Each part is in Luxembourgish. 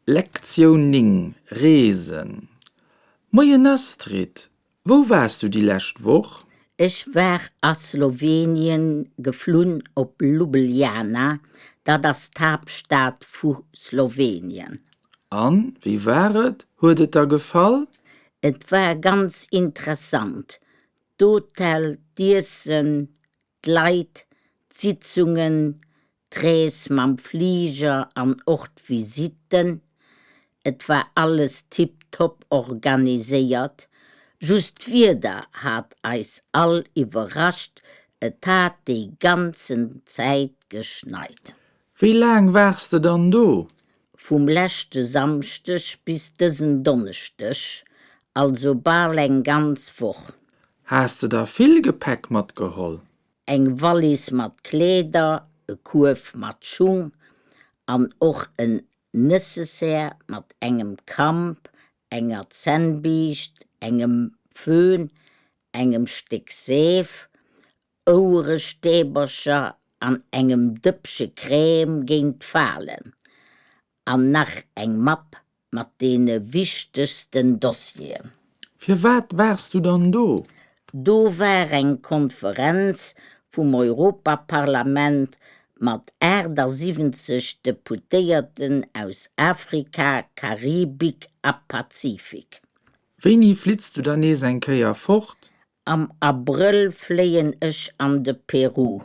Lektioun 9, Reesen Moien Astrid, wou waars du déi lescht Woch? Ech war a Slowenien geflunn op Ljubljana, dat ass d'Haaptstad vu Slowenien. An, wéi war et? Huet et der gefall? Et war ganz interessant, d'Hotel, d'Iessen, d'Leit, d'Sitzungen, d'Rees mam Fliger an och d'Visitten, et war alles tiptop organiséiert, just d'Wieder hat eis all iwwerrascht, et hat déi ganzen Zäit geschneit. Wéi laang waars de dann do? Vum leschte Samschdeg bis dësen Donneschdeg, also bal eng ganz Woch. Has de da vill Gepäck matgeholl? Eng Wallis mat Kleeder, e Kuerf mat Schung an och en Nécessaire mat engem Kamp, enger Zännbiischt, engem Föhn, engem Stéck Seef, Ouerestäbercher an engem Dëppche Crème géint d'Falen. An nach eng Mapp mat deene wichtegsten Dossieren. Firwat waars du dann do? Do war eng Konferenz vum Europaparlament mat 78 Deputéierten aus Afrika, Karibik a Pazifik. Wéini flitts du dann nees eng Kéier fort? Am Abrëll fléien ech an de Peru.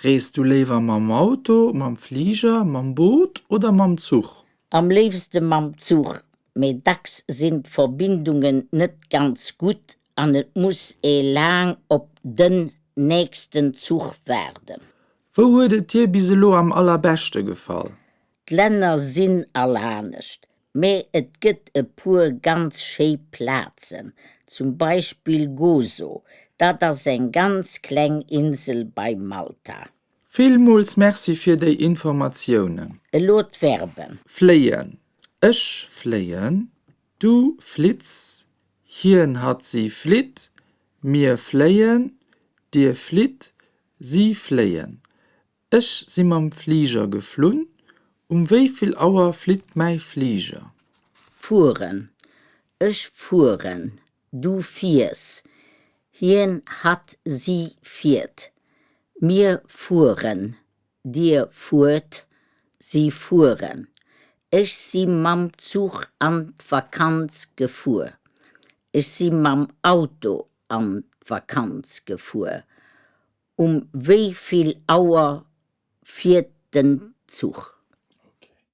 Rees du léiwer mam Auto, mam Fliger, mam Boot oder mam Zuch? Am léifste mam Zuch, mee dacks sinn d'Verbindungen net ganz gutt an et muss ee laang op den nächsten Zuch waarden. Wou huet et dir bis elo am allerbeschte gefall? D'Länner sinn all anescht, mee et gëtt e puer ganz schéi Plazen, zum Beispill Gozo, dat ass eng ganz kleng Insel bei Malta. Villmools Merci fir déi Informatiounen. Elo d'Verben. Fléien, ech fléien, du flitts, hien, hatt, si flitt, mir fléien, dir flitt, si fléien. Ech si mam Fliger geflunn. Um wéi vill Auer flitt mäi Fliger? Fueren, Ech fueren, du fiers, hien, hatt, si fiert, mir fueren, dir fuert, si fueren. Ech si mam Zuch an d'Vakanz gefuer. Ech si mam Auto an d'Vakanz gefuer. Um wéi vill Auer fiert den Zuch?